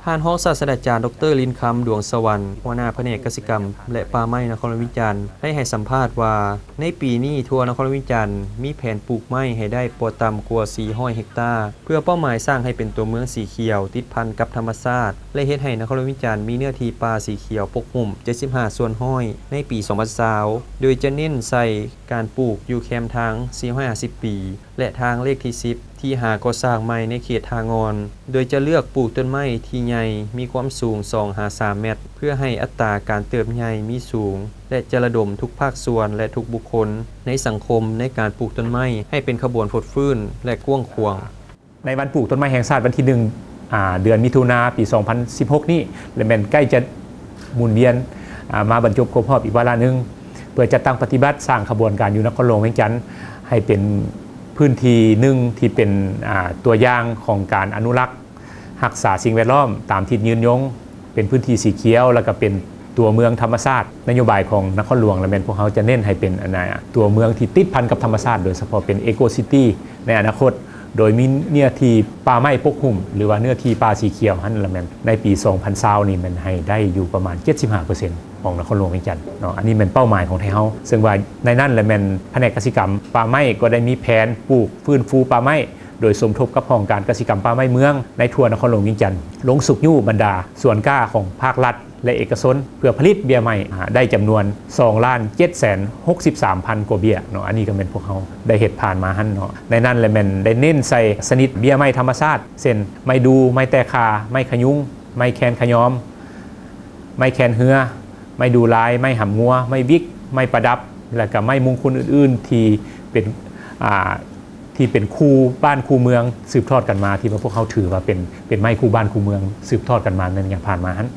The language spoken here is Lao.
ທ່ານຮອງສາດສະດາຈານ ດຣ ລິນຄຳ ດວງສະຫວັນ ຫົວໜ້າພະແນກກະສິກຳ ແລະ ປ່າໄມ້ນະຄອນຫຼວງວຽງຈັນ ໄດ້ໃຫ້ສຳພາດວ່າ ໃນປີນີ້ທົ່ວນະຄອນຫຼວງວຽງຈັນມີແຜນປູກໄມ້ໃຫ້ໄດ້ບໍ່ຕ່ຳກວ່າ ສີ່ຮ້ອຍ ເຮັກຕາ ເພື່ອເປົ້າໝາຍສ້າງໃຫ້ເປັນຕົວເມືອງສີຂຽວ ຕິດພັນກັບທຳມະຊາດ ແລະ ເຮັດໃຫ້ນະຄອນຫຼວງວຽງຈັນມີເນື້ອທີ່ປ່າສີຂຽວປົກຫຸ້ມ ເຈັດສິບຫ້າສ່ວນຮ້ອຍ ໃນປີສອງພັນຊາວ ໂດຍຈະເນັ້ນໃສ່ການປູກຢູ່ແຄມທາງສີ່ຮ້ອຍຫ້າສິບປີ ແລະ ທາງເລກທີສິບ ທີ່ຫາກໍ່ສ້າງໃໝ່ໃນເຂດທ່າງ່ອນ ໂດຍຈະເລືອກປູກຕົ້ນໄມ້ທີ່ໃຫຍ່ ມີຄວາມສູງສອງຫາສາມແມັດ ເພື່ອໃຫ້ອັດຕາການເຕີບໃຫຍ່ມີສູງ ແລະ ຈະລະດົມທຸກພາກສ່ວນ ແລະ ທຸກບຸກຄົນໃນສັງຄົມໃນການປູກຕົ້ນໄມ້ໃຫ້ເປັນຂະບວນຟົດຟື້ນ ແລະ ກວ້າງຂວາງ. ໃນວັນປູກຕົ້ນໄມ້ແຫ່ງຊາດວັນທີໜຶ່ງ ອາ ເດືອນມິຖຸນາ ປີສອງພັນສິບຫົກນີ້ ແລະ ແມ່ນໃກ້ຈະໝູນວຽນ ອາ ມາບັນຈົບຄົບຮອບອີກວາລະໜຶ່ງ ເພື່ອຈັດຕັ້ງປະຕິບັດສ້າງຂະບວນການຢູ່ນະຄອນຫຼວງວຽງຈັນ ໃຫ້ເປັນພື້ນທີ່ໜຶ່ງທີ່ເປັນ ອາ ຕົວຢ່າງຂອງການອະນຸລັກຮັກສາສິ່ງແວດລ້ອມຕາມທິດຍືນຍົງ ເປັນພື້ນທີ່ສີຂຽວ ແລ້ວກໍເປັນຕົວເມືອງທຳມະຊາດ. ນະໂຍບາຍຂອງນະຄອນຫຼວງລະແມ່ນພວກເຮົາຈະເນັ້ນໃຫ້ເປັນ ອັນນ່າ ຕົວເມືອງທີ່ຕິດພັນກັບທຳມະຊາດ ໂດຍສະເພາະເປັນ Eco City ໃນອະນາຄົດ ໂດຍມີເນື້ອທີ່ປ່າໄມ້ປົກຫຸ້ມ ຫຼືວ່າເນື້ອທີ່ປ່າສີຂຽວຫັ້ນລະແມ່ນ ໃນປີສອງພັນຊາວນີ້ແມ່ນໃຫ້ໄດ້ຢູ່ປະມານເຈັດສິບຫ້າເປີເຊັນ ຂອງນະຄອນຫຼວງວຽງຈັນເນາະ. ອັນນີ້ແມ່ນເປົ້າໝາຍຂອງໄທເຮົາ ເຊິ່ງວ່າໃນນັ້ນລະແມ່ນພະແນກກະສິກຳປ່າໄມ້ກໍໄດ້ມີແຜນປູກຟື້ນຟູປ່າໄມ້ ໂດຍສົມທົບກັບຫ້ອງການກະສິກຳປ່າໄມ້ເມືອງໃນທົ່ວນະຄອນຫຼວງວຽງຈັນ ລົງຊຸກຍູ້ບັນດາສວນກ້າຂອງພາກລັດ ແລະ ເອກະຊົນ ເພື່ອຜະລິດເບ້ຍໄມ້ ອາ ໄດ້ຈຳນວນສອງລ້ານເຈັດແສນຫົກສິບສາມພັນກວ່າເບ້ຍເນາະ. ອັນນີ້ກໍແມ່ນພວກເຮົາໄດ້ເຮັດຜ່ານມາຫັ້ນເນາະ. ໃນນັ້ນລະແມ່ນໄດ້ເນັ້ນໃສ່ຊະນິດເບ້ຍໄມ້ທຳມະຊາດ ເຊັ່ນ ໄມ້ດູ່, ໄມ້ແຕຄາ, ໄມ້ຂະຍຸງ, ໄມ້ແຄນຂະຍອມ, ໄມ້ແຄນເຮືອ, ໄມ້ດູ່ລາຍ, ໄມ້ຫຳງົວ, ໄມ້ວິກ, ໄມ້ປະດັບ ແລະ ກໍໄມ້ມຸງຄຸນອື່ນໆ ທີ່ເປັນ ອາ ທີ່ເປັນຄູ່ບ້ານຄູ່ເມືອງສືບທອດກັນມາ ທີ່ວ່າພວກເຮົາຖືວ່າເປັນ ເປັນໄມ້ຄູ່ບ້ານຄູ່ເມືອງສືບທອດກັນມາໃນໄລຍະຜ່ານມາຫັ້ນ.